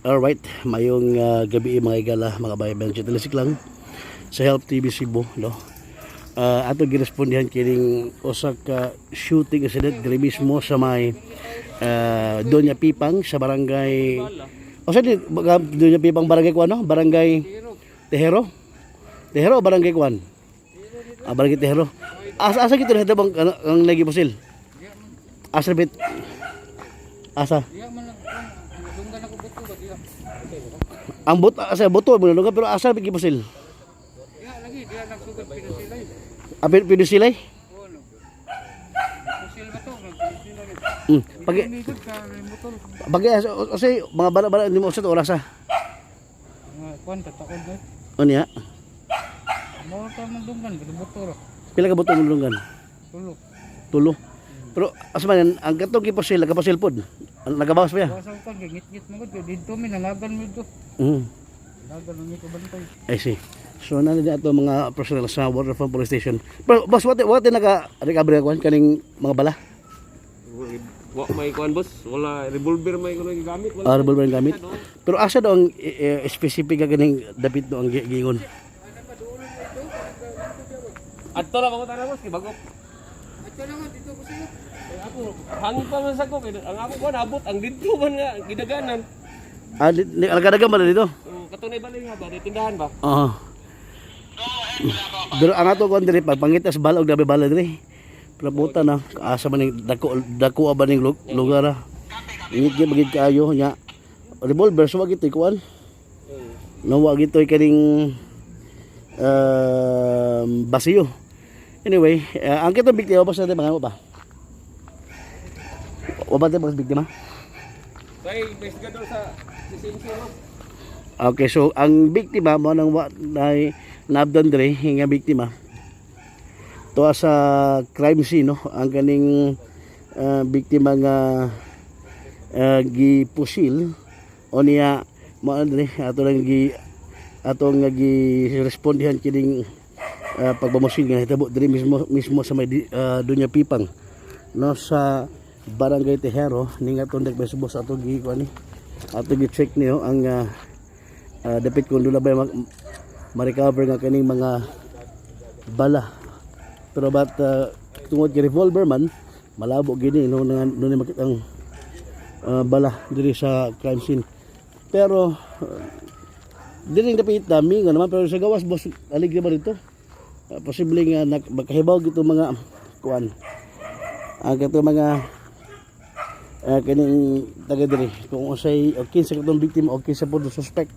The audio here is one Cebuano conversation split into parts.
Alright, mayong gabi, mga igala, mga bayan, Benji Talisik lang sa Help TV Cebu, no? Ato girespondihan kining usa ka shooting incident diri mismo sa may Doña Pipang sa barangay. O sa di Doña Pipang, barangay kuan, no? Barangay Tejero. Tejero o barangay kuan? Ah, barangay Tejero. Asa asa gito na bang ano, ang nagipusil? Asa bit? Asa? Ang bot asa boto mo lugar, pero asa bit gipusil? Apil pinusilay? Pag pag kasi mga bala-bala hindi mo usad oras ah. Kuan tatakod ba? Ano ya? Mo ta man dunggan pero motor. Pila ka boto mo lunggan? Tulo. Tulo. Pero asa man ang katong gipusil, nagapusil pod. Nagabawas pa ya. Basa ka gingit-ngit mo gud didto mi nangagan mi dito. Nangagan mi ko bantay. I see. So na na ato mga personnel sa Waterfront Police Station. Pero boss, what naka recovery kuan kaning mga bala? Wa may kuan, boss, wala revolver may kuno gigamit, wala. Ah, revolver ang gamit. Pero asa daw ang specific ka kaning dapit do ang giingon? Adto ra ko tanan, boss, kay bago. Adto na dito ko siya. Ako hangin pa man sa ko kay ang ako kuan abot ang didto man nga gidaganan. Ah, nagadagan ba na dito? So katunay ba nga ba di tindahan ba? Oo. Pero ang ato kuan diri pagpangitas bala og dabi bala diri. Pero puta na asa man ning dako dako ba ning lugar ah. Ingit gyud magid kaayo nya. Revolver so wa gitoy kuan. No, wa gitoy kaning basiyo. Anyway, ang kitong biktima ba sa mga mo ba? Wa ba tayo mga biktima? Kay investigador sa CCMC, boss. Okay, so ang biktima mo nang wa nay naabdan diri nga biktima. Tuwa sa crime scene, no, ang kaning biktima nga gipusil o niya mao diri ato lang gi atong nga gi respondihan kining pagbamusil nga nahitabo diri mismo mismo sa may Doña Pipang, no, sa Barangay Tejero ning atong nagbesubo sa atong gi kuan ni ato gi check niyo ang dapit kung doon na ba ma-recover nga kaning mga bala. Pero but tungod kay revolver man, malabo gini, no, nga no ni makita ang bala diri sa crime scene. Pero diri dapit dami nga naman, pero sa gawas, boss, alig ba dito? Posible nga makahibaw gito mga kuan ang kato mga kining taga diri kung usay o kinsa katong biktima o kinsa pod suspect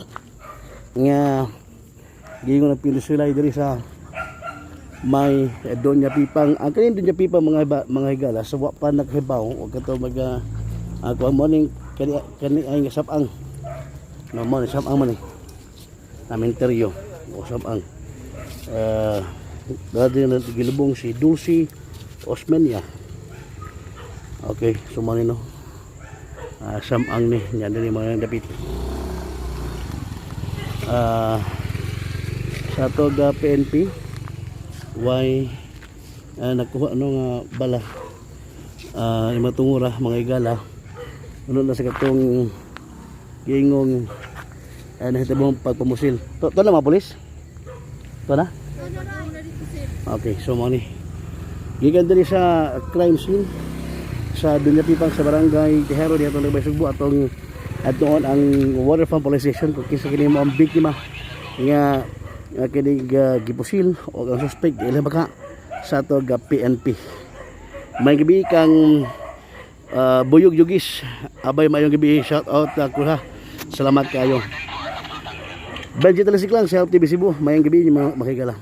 nga giingon ang pinusulay diri sa may Doña Pipang. Ang kaning Doña Pipang, mga mga higala, sa wa pa nakahibaw o kato mga kuan mo ning kani kani ay nga sabang, no, mo ni sabang man ni namenteryo o sabang dati na gilubong si Dulce Osmeña. Okay, so mo ni, no, samang ni yan diri mga dapit sa toga PNP why nakuha no nga bala imatungura, mga igala, ano na sa katong giingong nahitabong pagpamusil to na mga pulis to na. Okay, so mo ni gikan diri sa crime scene sa Doña Pipang sa Barangay Tejero dito Nagbay Sugbo, atong at doon ang Waterfront Police Station kung kinsa kini mo ang biktima nga nga kini gipusil o ang suspect ilang baka sa ato ga PNP. May gabi kang Buyog Yugis. Abay, mayong gabi, shout out ako ha. Salamat kayo. Benji Talisik lang sa Help TV Cebu. Mayong gabi mga makigala.